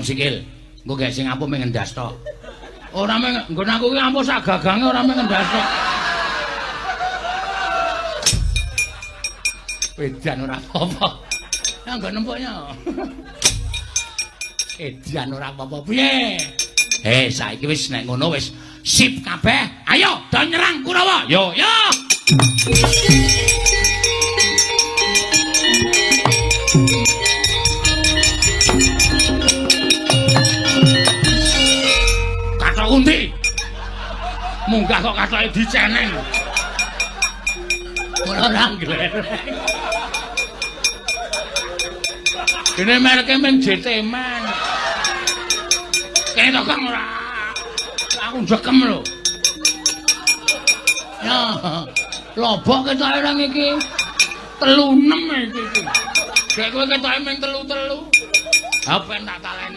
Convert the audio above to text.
Sikil. Engko gek sing ampuh mung ngendas tok. Ora mung nggon aku ki ampuh sak gagange ora mung ngendas tok. Edan ora apa-apa. Ya nggon nempuknya. Edan ora apa-apa. Piye? Saiki wis nek ngono wis sip kabeh. Ayo do nyerang Kurawa. Yo yo. Kathok undi. Munggah kok kathoke diceneng. Ora ora nglereng. Dene merke mung JT Man. Kene to Kang ora. Aku njekem lho. Ya, lobok ketoke nang iki. 36 iki iki. Gek kowe ketoke mung 3-3. Ha ben tak taleni.